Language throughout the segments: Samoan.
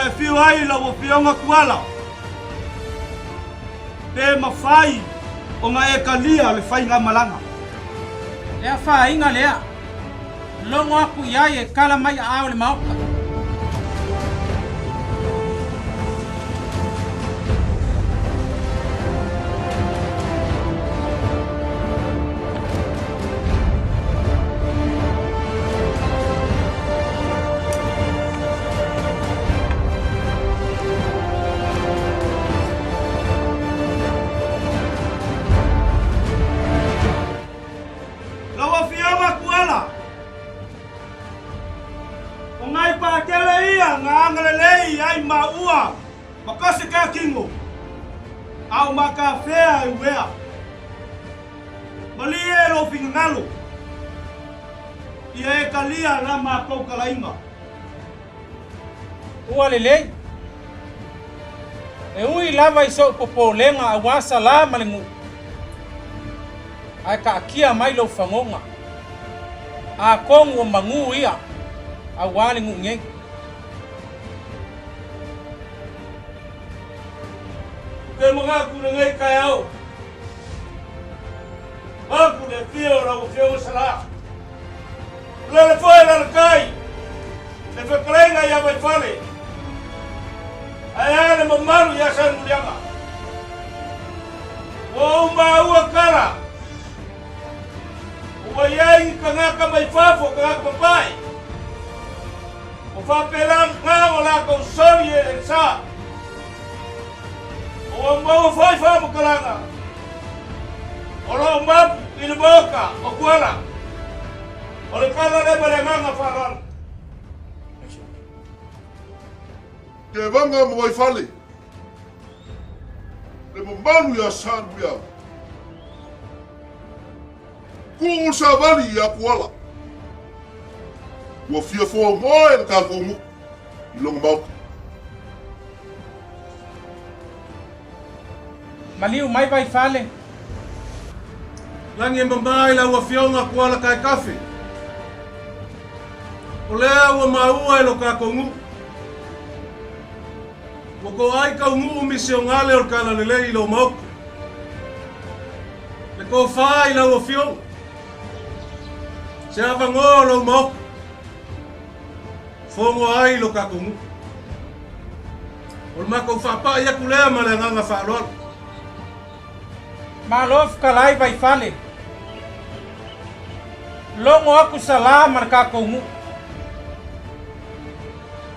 e afio ai lau Afioga Tuala, pe mafai ona e talia le faigamalaga. Le afaina lea, logo aku i ai e tala mai aao i le Maota. Lau Afioga Tuala, o nai Patele ia na agalelei ai maua ma kasi kakino, a o makafea e uea. Malie lou finagalo, ia e talia la matou talaiga. Ua lelei. E ui lava i sou popolega aua Salā ma le nuu, ae taatia mai lou fagoga, atonu o manū ia aua le nuu nei. Ou te manatu i lenei taeao. Vaeatu le afio o lau Afioga Salā. O lele foi e lalakai le fetalaiga ia Vaifale, ae a le mamalu ia Salemuliaga. Ua ou maua tala, ua i ai ni tagata mai fafo, tagata papae, ua faapena ona latou soli e le sa. Ua maua foi faamatalaga o lo o mapu i le Maota o Tuala. O le tala lea ma le agaga faaaloalo. Tevaga ma Vaifale, le mamalu ia Salemuliaga. Tuu le savali ia Tuala. Ua fia foamoe le tatou nuu i lona maota. Maliu mai Vaifale. Lagi e mama i lau Afioga Kuala Kaekafe. O lea ua maua e lo kakou nuu. Ua toai kau nuu misionale o le Talalelei i lou maota. Le tofa i lau Afioga. Se avanoa o lou maota. Fono ai lo tatou nuu. O le matou faapai atu lea ma le agaga faaaloalo. Malo fetalai Vaifale. Logo atu Salā ma le tatou nuu.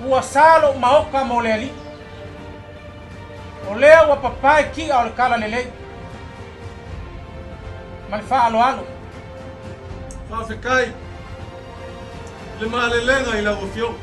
Ua sa lou maota mo le alii. O lea ua papae ti'a o le talalelei. Ma le faaaloalo. Faafetai i le malelega i lau Afioga.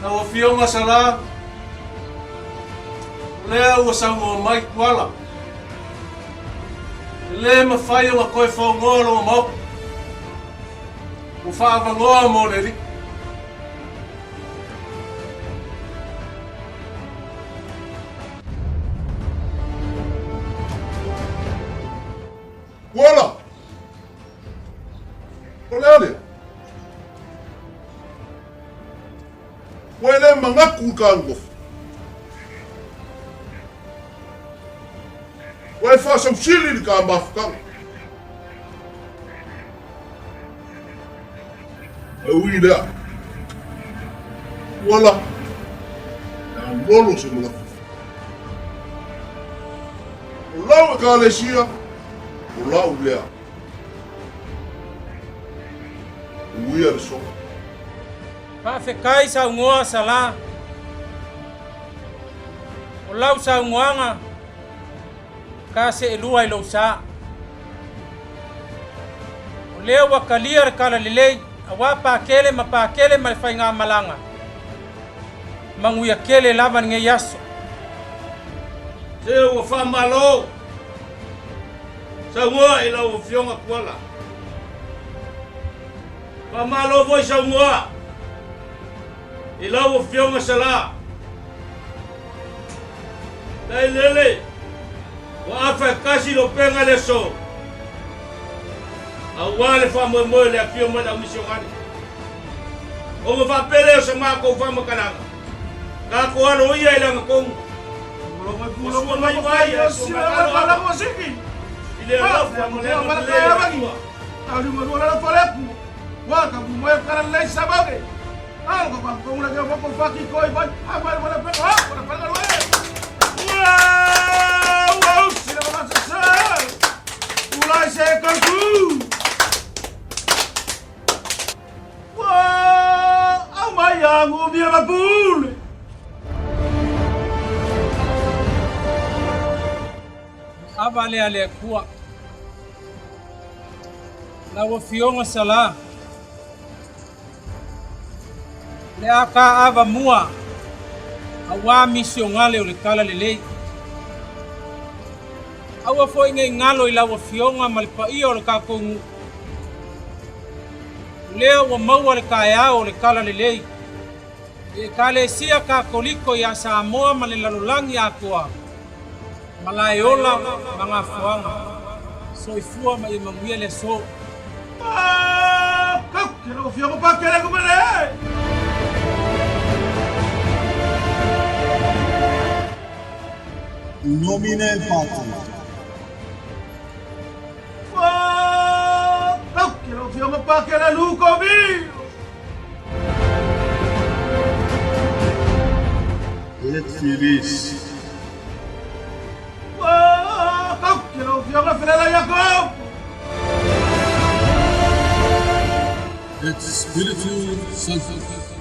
Lau Afioga Salā, o lea ua saunoa mai Tuala, e le mafai ona toe fonoa lona Maota. Ua faaavanoa mo le Alii. Tuala! O le a lea? Ua e le manatu i ka nofo. Ua e faasausili i ka mafutaga. E ui lea. Tuala, e aulolo se manatu. O lau ekalesia, o lau lea. Uia le soo. Faafetai saunoa Salā. O lau saunoaga ka seelua i lou sa. O lea ua talia le talalelei aua Pakele ma Pakele ma le faigamalaga. Manuia tele lava lenei aso. Se ua faamalo saunoa i lau Afioga Tuala. Faamalo foi saunoa i lau Afioga Salā. Tailele, Ua afa e kasi le upega i le aso, auā le faamoemoe o le afio mai o le au misionale. Ona faapea lea o sa matou faamatalaga, tatou alo ia i le agatonu, ua sua mai vai ae sua mai alo atu i le alofa ma le agalelei o le Atua. Ava lea le Atua. Lau Afioga Sala, le a ka ava mua auā misionale o le Tala Lelei. Aua foi nei galo i lau Afioga ma le paia o le tatou nuu. O lea ua maua le taeao o le Tala Lelei i Ekalesia Katoliko ia Samoa ma le lalolagi atoa, Malaeola ma Gafoaga. Soifua ma ia manuia le aso. In nomine Patris. Et Filii. Et Spiritu Sancti.